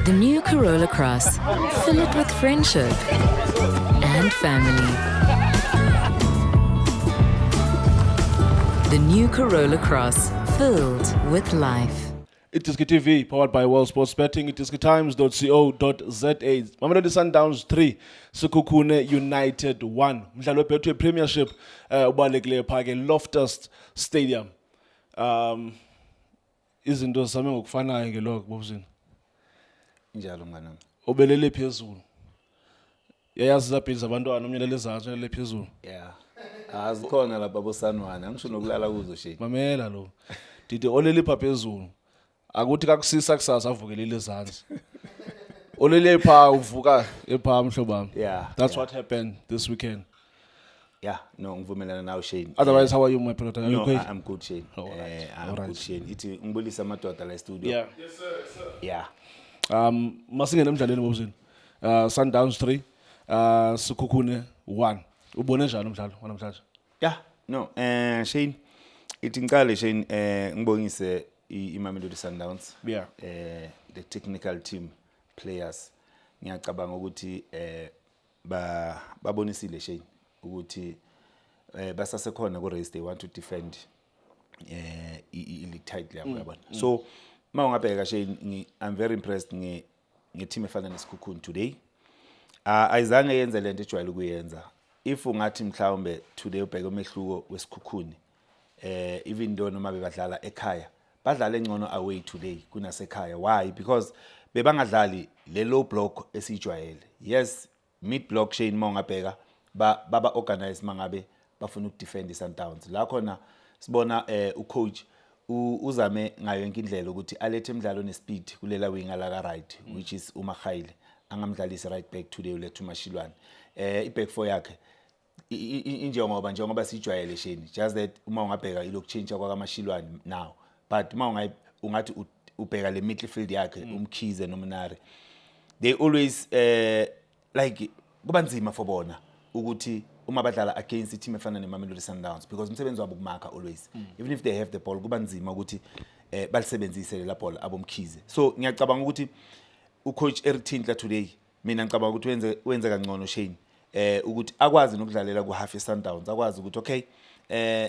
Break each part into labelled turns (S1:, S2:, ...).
S1: The new Corolla Cross. Fill it with friendship and family. The new Corolla Cross. Filled with life.
S2: iDiski TV, powered by World Sports Betting, idiskitimes.co.za. Mamelodi Sundowns 3, Sekhukhune United 1. Umdlalo weBetway Premiership ubalulekileyo phaa ke Loftus Stadium. Izinto zisame ngokufanayo ngeloko bobuzini.
S3: Injalo, mngani wami.
S2: Obelele phezulu. Yayazi zabhili zabantwana, omnye lezantsi, olele phezulu.
S3: Yeah. Azikhona lapha bosanwana, angisho nokulala kuzo shit.
S2: Mamela lo. Ndithi olele pha phezulu. Akuthi kakusisa kusasa avukelele ezantsi. Olele pha uvuka epha, mhlobo wami. That's what happened this weekend.
S3: Yeah, no, ngivumelana nawe, Shane.
S2: Otherwise, how are you, my brother? Are you
S3: No,
S2: okay?
S3: I'm good, Shane.
S2: All right.
S3: I'm
S2: All right.
S3: good, Shane. Ithi ngibulisa amadoda la studio. Yeah.
S2: Masingene emdlalweni, bobuzini. Sundowns 3, Sekhukhune 1. Ubone njani umdlalo wanamhlanje?
S3: Yeah, no, Shane, ithi ngiqale, Shane, ngibongise iMamelodi Sundowns. The technical team, players. Ngiyacabanga ukuthi ba babonisile, Shane, ukuthi basasekhona ku race, they want to defend i league title yabo, yabona. So mawungabheka, Shane, I'm very impressed nge team efana neSekhukhune today. Ah, ayizange yenze lento ejwayele ukuyenza. If ungathi mhlawumbe today ubheke umehluko weSekhukhune, even though noma bebadlala ekhaya, badlala engcono away today kunasekhaya. Why? Because bebangadlali le low block esijwayele. Yes, mid block, Shane, mawungabheka ba baba organize mangabe bafuna ukudefend iSundowns. La khona sibona ucoach uzame ngayo yonke indlela ukuthi alethe imidlalo nespeed kulela winga la ka right, which is uMahaile. Angamdlalisi right back today, uletha uMashilwane. I-back four yakhe injengoba sijwayele, Shane, just that uma ungabheka ilokutshintsha kwakaMashilwane now, but uma ungathi ubheka le midfield yakhe, uMkhize noMnari, they always like kuba nzima for bona ukuthi uma badlala against i-team efana neMamelodi Sundowns, because umsebenzi wabo ukumakha always. Even if they have the ball, kuba nzima ukuthi balisebenzise lela bhola aboMkhize. So ngiyacabanga ukuthi ucoach Eric Tinkler today, mina ngicabanga ukuthi wenze kangcono, Shane, ukuthi akwazi nokudlalela ku half Sundowns, akwazi ukuthi okay,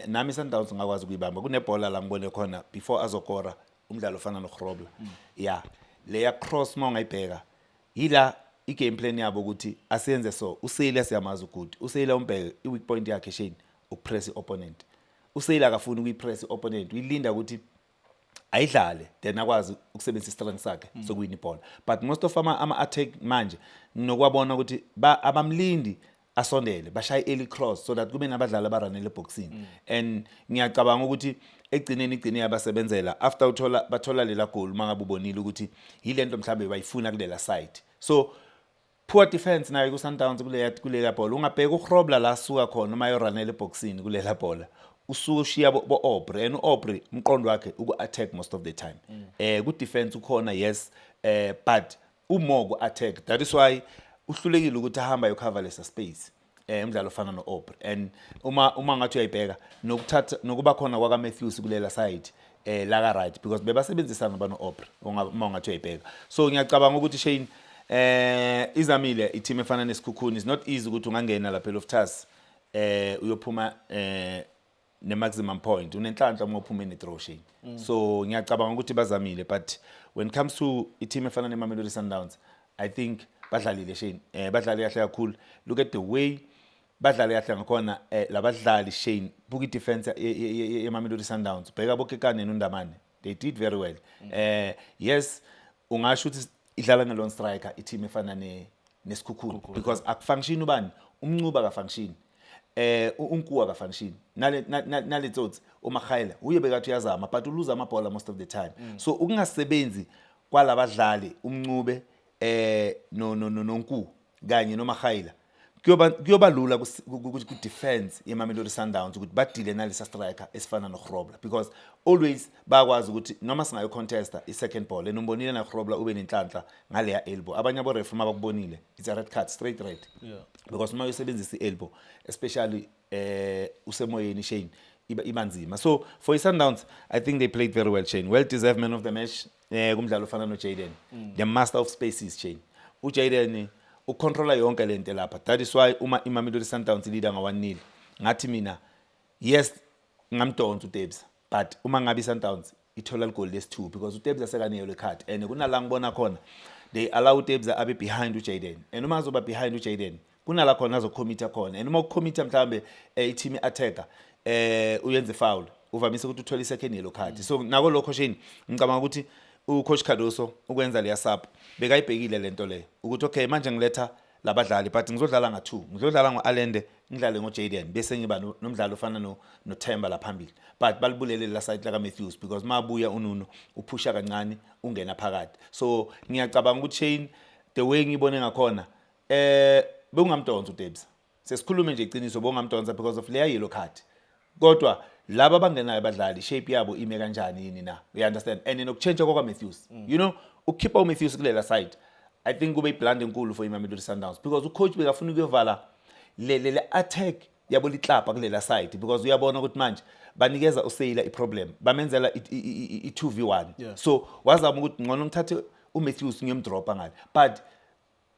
S3: nami Sundowns ngakwazi ukuyibamba. Kunebhola la ngibone khona before azokora umdlalo ofana noGrobler, yeah, leya cross, mawungayibheka yila i-game plan yabo ukuthi asenze so. Useyila siyamazi ukuthi useyila, umbheke i-weak point yakhe, Shane, ukupress i-opponent. Useyila akafuni ukuyipress i-opponent, uyilinda ukuthi ayidlale, then akwazi ukusebenzisa istrength sakhe sokuwina ibhola. But most of ama attack manje nginokwabona ukuthi abamlindi asondele, bashaye early cross so that kube nabadlali abaranele eboxini. And ngiyacabanga ukuthi egcineni igcine yabasebenzela after uthola bathola lela goal. Mangabe ubonile ukuthi yilento mhlambe bayifuna kulela side, so poor defense nayo ku-Sundowns kuleya bhola. Ungabheka uGrobler la asuka khona uma ayoranela eboxini kulela bhola, usuke ushiya bo Aubrey, and u-Aubrey umqondo wakhe uku-attack most of the time. Ku-defense ukhona, yes, but umore ku-attack. That is why uhlulekile ukuthi ahamba ayocover lesa space umdlalo ofana no-Aubrey. And uma ngathi uyayibheka nokuthatha nokuba khona kwaka Matthews kulela side la ka right, because bebasebenzisana bano Aubrey uma ungathi uyayibheka. So ngiyacabanga ukuthi, Shane, izamile i-team efana neSekhukhune. Is not easy ukuthi ungangena lapha eLoftus uyophuma ne maximum point. Unenhlanhla uma uphume ne draw, Shane. So ngiyacabanga ukuthi bazamile, but when it comes to i-team efana neMamelodi Sundowns, I think badlalile, Shane, badlale kahle kakhulu. Look at the way badlale kahle ngakhona labadlali, Shane. Buka i-defense yeMamelodi Sundowns, bheka boKekane noNdamane, they did very well. Yes, ungasho ukuthi idlala nge-lone striker i-team efana neSekhukhune, because akufunction ubani, uMncube akafunction, uNku akafunction, nale tsotsi uMahayela uye bekathi uyazama, but uluza amabhola most of the time. So ukungasebenzi kwalabadlali uMncube no no no noNku kanye noMahayela, kuyoba lula ku defense yeMamelodi Sundowns ukuthi badile nalesa striker esifana noGrobler, because always bayakwazi ukuthi noma singayo contesta i-second ball, and umbonile na Grobler ube nenhlanhla ngaleya elbow. Abanye abo ref mabakubonile, it's a red card, straight red, because uma uyosebenzisa i-elbow, especially usemoyeni, Shane, iba nzima. So for i-Sundowns, I think they played very well, Shane. Well deserved man of the match. Kumdlalo ofana no-Jaden, the master of spaces, Shane. UJaden ucontrola yonke lento lapha. That is why uma iMamelodi Sundowns leader nga-1-0, ngathi mina, yes, ngamdonsa uTebs, but uma ngabe iSundowns ithola ligoli lesi-2, because uTebs asekane-yellow card and kunala ngibona khona they allow uTebs abe behind uJaden, and uma azoba behind uJaden kunala khona azokhomitha khona, and uma ukhomitha mhlawumbe i-team i-attacker uyenze foul, uvamise ukuthi uthole i-second yellow card. So nako lokho, Shane, ngicabanga ukuthi ucoach Cardoso ukwenza leya sub bekayibhekile lento leyo ukuthi okay, manje ngiletha labadlali, but ngizodlala nga-two, ngizodlala ngo-Allende, ngidlale ngo-Jaden, bese ngiba nomdlalo ofana noThemba la phambili, but balibulele la side laka Matthews because mabuya uNuno uphusha kancane, ungena phakathi. So ngiyacabanga ukuthi, Shane, the way ngibone ngakhona, bekungamdonsa uTebs, sesikhulume nje iqiniso, bongamdonsa because of leya yellow card, kodwa laba abangenayo abadlali, shape yabo ime kanjani yini na, you understand? And nokutshentsha kwaka Matthews, ukukhipha uMatthews kulela side, I think kube iblunder enkulu for iMamelodi Sundowns because ucoach bekafuna ukuyovala le attack yabo liklapa kulela side, because uyabona ukuthi manje banikeza uSailor iproblem, bamenzela i-2v1. So wazama ukuthi ngcono ngithathe uMatthews ngiyomdropa ngale, but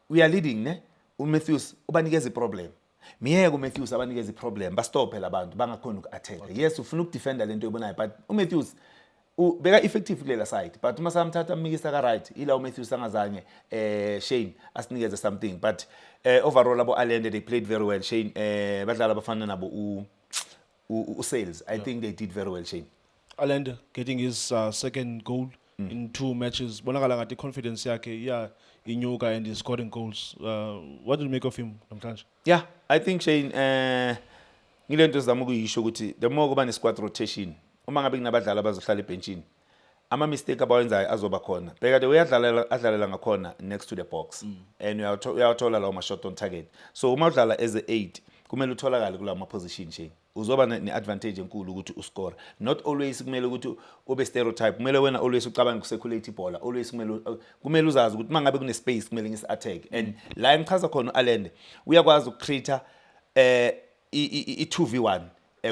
S3: we are leading ne, uMatthews ubanikeza iproblem. Miyeke uMatthews abanikeza iproblem, bastophe labantu bangakhona uku-attack. Yes, ufuna ukudefenda lento oyibonayo, but uMatthews beka effective kulela side, but uma samthatha amikisa ka right ila, uMatthews angazange, Shane, asinikeze something. But overall abo Allende, they played very well, Shane. Badlala abafana nabo u Sales, I think they did very well, Shane.
S2: Allende getting his second goal in two matches. Bonakala ngathi confidence yakhe iya inyuka and he's scoring goals. What do you make of him namhlanje?
S3: Yeah, I think, Shane, ngilento sizama ukuyisho ukuthi the more kuba ne squad rotation, uma ngabe kunabadlali abazohlala ebenchini, ama mistake abawenzayo azoba khona. Bheka the way adlalela adlalela ngakhona next to the box and uyawathola lawo ma shot on target. So uma udlala as a 8, kumele utholakale kulawo ma position, Shane. Uzoba ne-advantage enkulu ukuthi uscore. Not always kumele ukuthi ube stereotype, kumele wena always ucabange ukucirculate ibhola, always kumele uzazi ukuthi uma ngabe kune space kumele ngisi attack, and la engichaza khona uAllende uyakwazi ukucreate i-2v1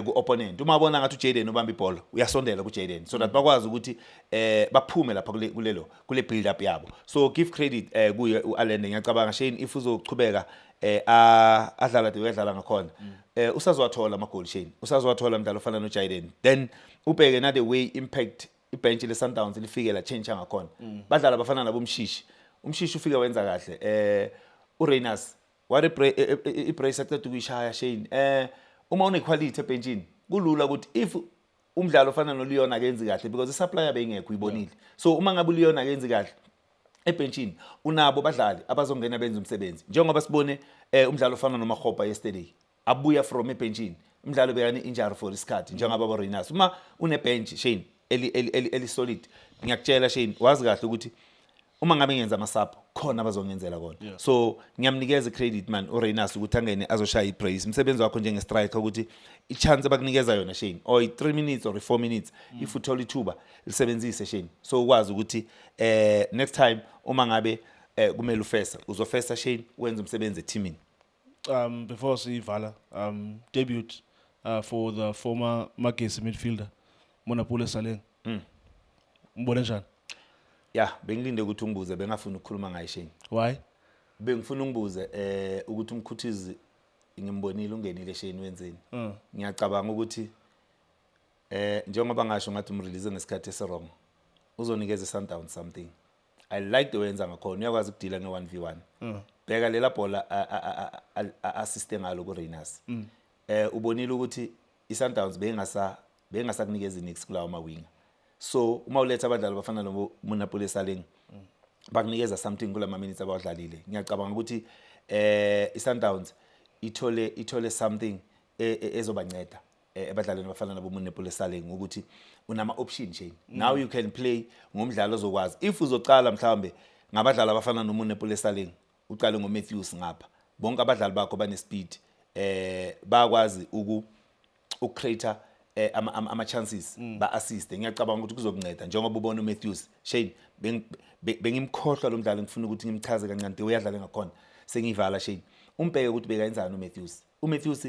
S3: ku-opponent. Uma bona ngathi uJaden ubamba ibhola, uyasondela kuJaden so that bakwazi ukuthi baphume lapha kule kulelo kule build up yabo. So give credit kuye uAllende. Ngiyacabanga, Shane, if uzochubeka adlala the way adlala ngakhona, usazowathola amagoli, Shane, usazowathola umdlalo ofana noJaden. Then ubheke na the way impact ibench le Sundowns lifike la change ngakhona, badlala abafana nabo uMshishi. UMshishi ufike wenza kahle. uRayners, what a ibrace aqeda ukuyishaya, Shane. Uma une quality ebenchini kulula ukuthi if umdlalo ofana noLeon akenzi kahle, because isupplier beyingekho, uyibonile. So uma ngabe uLeon akenzi kahle ebenchini, unabo badlali abazongena benze umsebenzi, njengoba sibone umdlalo ofana noMakgopa yesterday abuya from ebenchini, umdlalo bekane injury for isikhathi njengoba bo Rayners. Uma une bench, Shane, eli solid, ngiyakutshela, Shane, wazi kahle ukuthi uma ngabe ngenza ama-sub khona abazongenzela kona. So ngiyamnikeza i-credit man uRayners ukuthi angene azoshaya i-brace. Umsebenzi wakho njenge-striker ukuthi i-chance abakunikeza yona, Shane, or i-3 minutes or i-4 minutes, if uthola ithuba lisebenzise, Shane, so ukwazi ukuthi next time uma ngabe kumele ufesa, uzofesa, Shane, wenze umsebenzi ethimini.
S2: Before sivala, debut for the former Magesi midfielder Monnapule Saleng. Umbone njani?
S3: Ya, bengilinde ukuthi ungibuze, bengafuni ukukhuluma ngaye, Shane.
S2: Why?
S3: Bengifuna ungibuze ukuthi umkhuthizi ngimbonile ungenile, Shane, wenzeni. Ngiyacabanga ukuthi njengoba ngasho ngathi umrelease ngesikhathi esiwrong, uzonikeza iSundowns something. I like the way yenza ngakhona, uyakwazi ukudila nge-1v1. Bheka lela bhola assiste ngalo ku-Rayners. Ubonile ukuthi iSundowns bengasakunikeza nix kulawo mawinga, so uma uletha abadlali abafana nobo Monnapule Saleng bakunikeza something kulama minutes abawadlalile. Ngiyacabanga ukuthi iSundowns ithole something ezobanceda ebadlalini abafana nabo Monnapule Saleng, ukuthi unama option, Shane. Now you can play ngomdlalo ozokwazi if uzocala mhlawumbe ngabadlali abafana noMonnapule Saleng, uqale ngoMatthews ngapha, bonke abadlali bakho bane speed, bayakwazi ukucreate ama chances, ba assist. Ngiyacabanga ukuthi kuzokunceda njengoba ubona uMatthews, Shane. Bengimkhohlwa lo mdlalo, ngifuna ukuthi ngimchaze kancane the way adlale ngakhona. Sengiyivala, Shane. Umbheke ukuthi bekayenzani uMatthews. uMatthews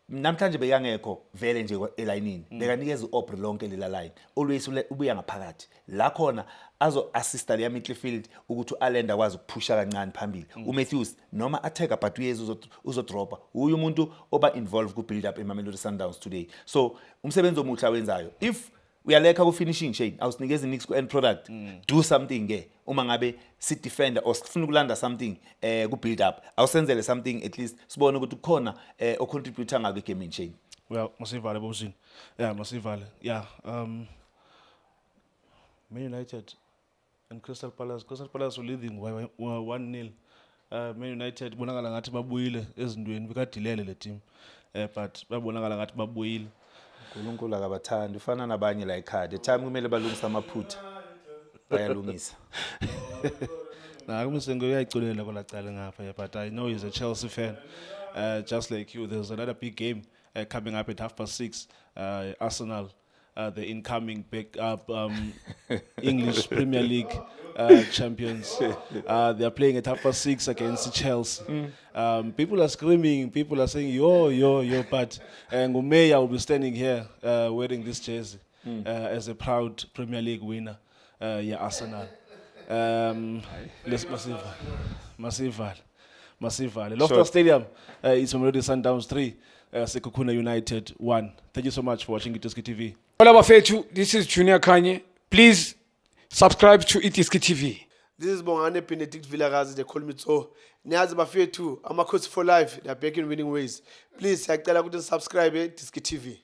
S3: Namhlanje bekangekho vele nje elayinini, bekanikeza u-Aubrey lonke lela line. Always ubuya ngaphakathi la khona azo assista leya midfield ukuthi u-Allende akwazi ukuphusha kancane phambili. UMatthews noma attack, but uyeza uzodropa. Uye umuntu oba involved ku build up eMamelodi Sundowns today. So umsebenzi omuhle awenzayo. If uyalekha ku finishing, Shane, awusinikezi nix ku end product. Do something ke uma ngabe si defender or sifuna ukulanda something ku build up, awusenzele something, at least sibone ukuthi kukhona o contribute ngako egaming, Shane.
S2: Well, masivale bobusini. Yeah, masivale. Yeah, Man United and Crystal Palace. Crystal Palace were leading 1-0. Man United bonakala ngathi babuyile ezintweni, bekadilele le team. But babonakala ngathi babuyile.
S3: uNkulunkulu akabathandi, ufana nabanye la ekhaya. The time kumele balungise amaphutha, bayalungisa.
S2: Nah, kuMsengo uyayiculela kwela cala ngapha, yeah, but I know he's a Chelsea fan, just like you. There's another big game coming up at 6:30. Arsenal, the incoming big up English Premier League champions. They are playing at 6:30 against Chelsea. People are screaming, people are saying, "Yo, yo, yo," but Ngumeya will be standing here wearing this jersey as a proud Premier League winner, yeah, Arsenal. Let's masivale, masivale, masivale. Loftus Stadium, it's Mamelodi Sundowns 3, Sekhukhune United 1. Thank you so much for watching iDiski TV.
S4: Hola bafethu, this is Junior Khanye. Please subscribe to iDiski TV.
S5: This is Bongane Benedict Vilakazi, they call me so. Niyazi bafethu, Amakhosi for life, they are back in winning ways. Please, siyacela ukuthi subscribe Diski TV.